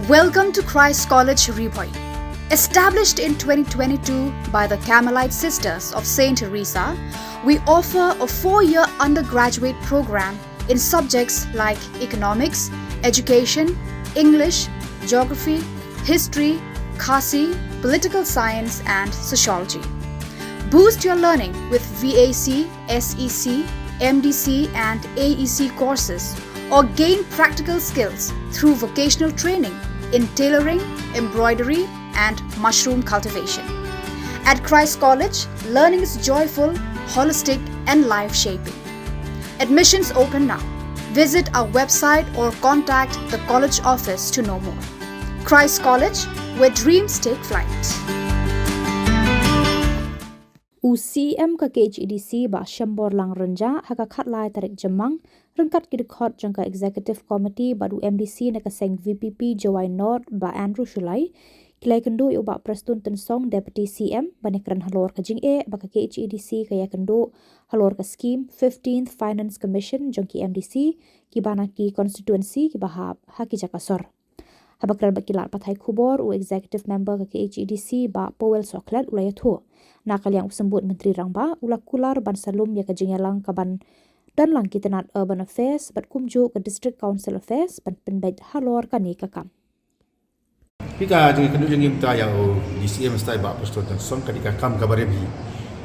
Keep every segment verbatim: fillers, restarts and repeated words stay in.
Welcome to Christ College Ri Bhoi. Established in twenty twenty-two by the Carmelite Sisters of Saint Teresa, we offer a four-year undergraduate program in subjects like economics, education, English, geography, history, Khasi, political science, and sociology. Boost your learning with V A C, S E C, M D C, and A E C courses, or gain practical skills through vocational training in tailoring, embroidery, and mushroom cultivation. At Christ College, learning is joyful, holistic, and life shaping. Admissions open now. Visit our website or contact the college office to know more. Christ College, where dreams take flight. U C E M ka K H A D C Bah Shemborlang Rynjah ha ka khatlai tarik Jymmang ryngkat ki dkhot jong ka Executive Committee bad u M D C na ka seng V P P Jowai North Bah Andrew Shullai ki la ïakynduh ïa u Bah Prestone Tynsong Deputy C E M ban ïakren halor ka jingeh ba ka K H A D C ka ïakynduh halor ka skim fifteenth Finance Commission jong ki M D C kiba na ki constituency kiba hap ha ki jaka sor. Haba kren bad ki lad pathai khubor, u Executive Member ka K H A D C Bah Powell Sohkhlet u la ïathuh na ka liang u Symbud Myntri Rangbah u la kular ban sa lum ïa ka jingïalang kaban don lang ki tnat Urban Affairs bad kumjuh ka District Council Affairs ban pynbeit halor kane ka kam. Phi ka jingkynduh jong ngi mynta ïa u D C M style Bah Prestone Tynsong ka dei ka kam kaba rim hi.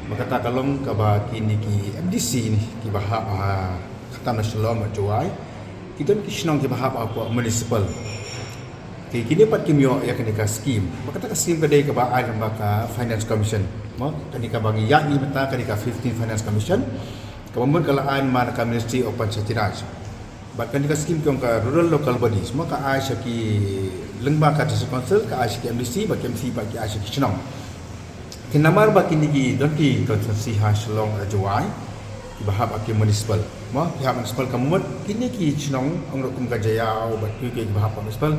Ba kata ka long kaba kine ki M D C kiba hap ha kata na Shillong bad Jowai ki don ki shnong kiba hap ha pdeng municipal. Ki kine pat kim ïoh ïa kane ka skim. Ba kata ka skim ka dei kaba ai lyngba ka Finance Commission. Mo, kane kaba ngi ïa ngi mynta ka dei ka fifteenth Finance Commission. Kaba mut ka la ai man ka Ministry of Panchayati Raj. Bad kane ka skim ka ong ka Rural Local Bodies, mo, ka ai sha ki lyngba ka District Council, ka ai sha ki M D C, bad ki M D C bad ki ai sha ki shnong. Te namar ba kine ki don ki constituency ha Shillong, ha Jowai kiba hap ha ki municipal. Mo, ki hap municipal ka mut kine ki shnong ong ruh kum ka Jaïaw bad ki kiba hap municipal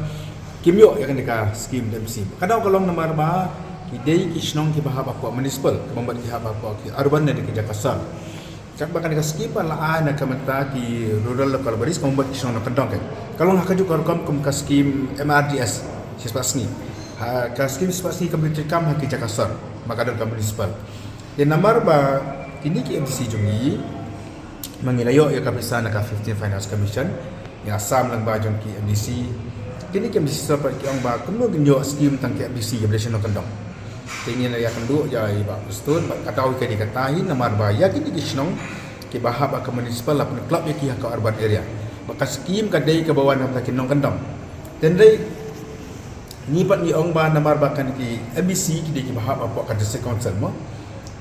kim ïoh ïa kane ka skim da M C. Ka daw ka long namar ba ki dei ki shnong kiba hap ha municipal, ka mut ki hap ha ki urban ne ki jaka sor. Katba kane ka skim ba la ai na ka bynta ki rural local bodies ka mut ki shnong nongkyndong. Ka long ha kajuh ka rukom kum ka skim M R D S shispah sngi. Ha ka skim shispah sngi ka mut treikam ha ki jaka sor ba ka don ka municipal. Te namar ba kine ki M D C jong ngi ma ngi la ïoh ïa ka pisa na ka fifteenth Finance Commission. Ïa sam lyngba jong ki M D C. Kine ki M D C sor pat ki ong ba kumno ngin ïoh skim tang ki M D C kiba dei shnong nongkyndong. Te ngi la ïakynduh ïa i Bah Prestone bad ka daw ka dei kata hi namar ba ïa kine ki shnong kiba hap ha ka municipal la pynklop ïa ki ha ka urban area. Ba ka skim ka dei kaba wan na ki nongkyndong. Te hynrei ngi pat ngi ong ba namar ba kane ki M D C ki dei kiba hap hapoh ka District Council mo.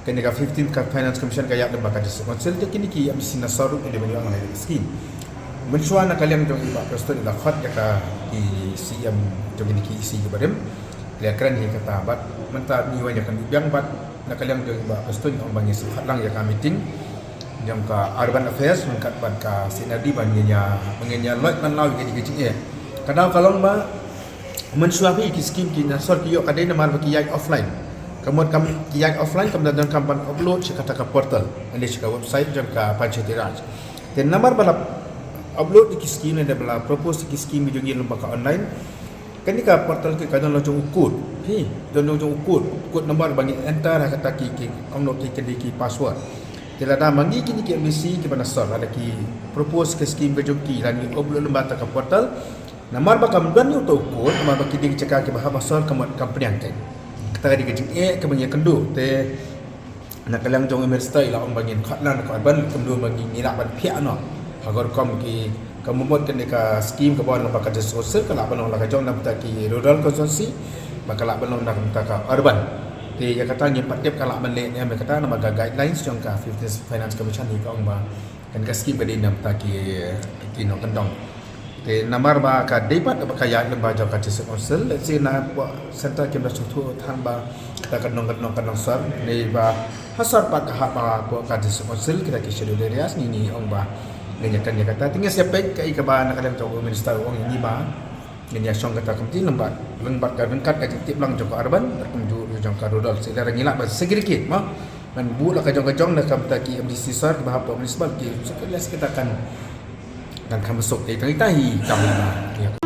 Kane ka fifteenth ka Finance Commission ka ïaid lyngba ka District Council, te kine ki M D C na sor ruh ki dei ban ïoh nang ïa ka skim. Mynshuwa na ka liang jong i Bah Prestone i la khot ïa ka, i C M jong kine ki E C kiba rim. Ki la kren hi kata bad mynta ngi wan ïa ka biang bad na ka liang jong i Bah Prestone ong ba ngin sa khot lang ïa ka meeting jong ka Urban Affairs ryngkat bad ka C and R D ban ngin ïa, ban ngin ïa loit ban law ïa ka jingeh. Ka daw ka long ba mynshuwa phi ki skim ki na sor ki ïoh ka dei namar ba ki ïaid offline. Ka mut kam ki ïaid offline kam da donkam ban upload sha kata ka portal, lane sha ka website jong ka Panchayati Raj. Te namar ba la upload ïa ki skim lane ba la propose ïa ki skim jong ngi lyngba ka online. Kane ka portal ki ka don la jong u code. Phi, don la jong u code. Code number ba ngi enter ha kata ki, ki ong noh ki, ki, ki password. Te lada ma ngi kine ki M D C kiba na sor lada ki propose ka skim ka jong ki lane upload lyngba kata ka portal. Namar ba kam don ïa uto u code, namar ba ki dei ki jaka kiba hap ha sor ka mut kam pdiang kein. Kata ka dei ka jingeh kaba ngi ïakynduh te na ka liang jong i Minister i la ong ba ngin khot lang da ka urban, kumno ba ngi, ngi lah ban phiah noh. Ha ka rukom ki, ka mut kane ka skim kaba wan lyngba ka District Council ka lah ban long la ka jong na bynta ki rural constituency, ba ka lah ban long na bynta ka urban. Te ïa kata ngim pat tip ka lah ban leh ne em ïa kata namar ka guidelines jong ka fifteenth Finance Commission hi ka ong ba kane ka skim ka dei na bynta ki, ki nongkyndong. Te namar ba ka dei pat ba ka ïaid lyngba jong ka District Council, let's say na pdeng centre kim da sngewthuh than ba kata ka nongkyndong, ka nongsor ne ba ha sor pat ka hap ba pdeng ka District Council kita ki scheduled areas, ngi, ngi ong ba ngin ïa kren ïa kata. Te ngin sa peit kaei kaba na ka liang jong u Minister u ong ïa ngi ba ngin ïa shong kata ka committee lyngba, lyngba ka ryngkat ka jingtip lang jong ka urban bad kumjuh jong ka rural. Sa lada ngi lah ban segregate mo, ban buh la ka jong ka jong na ka bynta ki M D C sor kiba hap municipal ki, sa ka leh sa kita kan, kan kham suk te tang ita hi kam.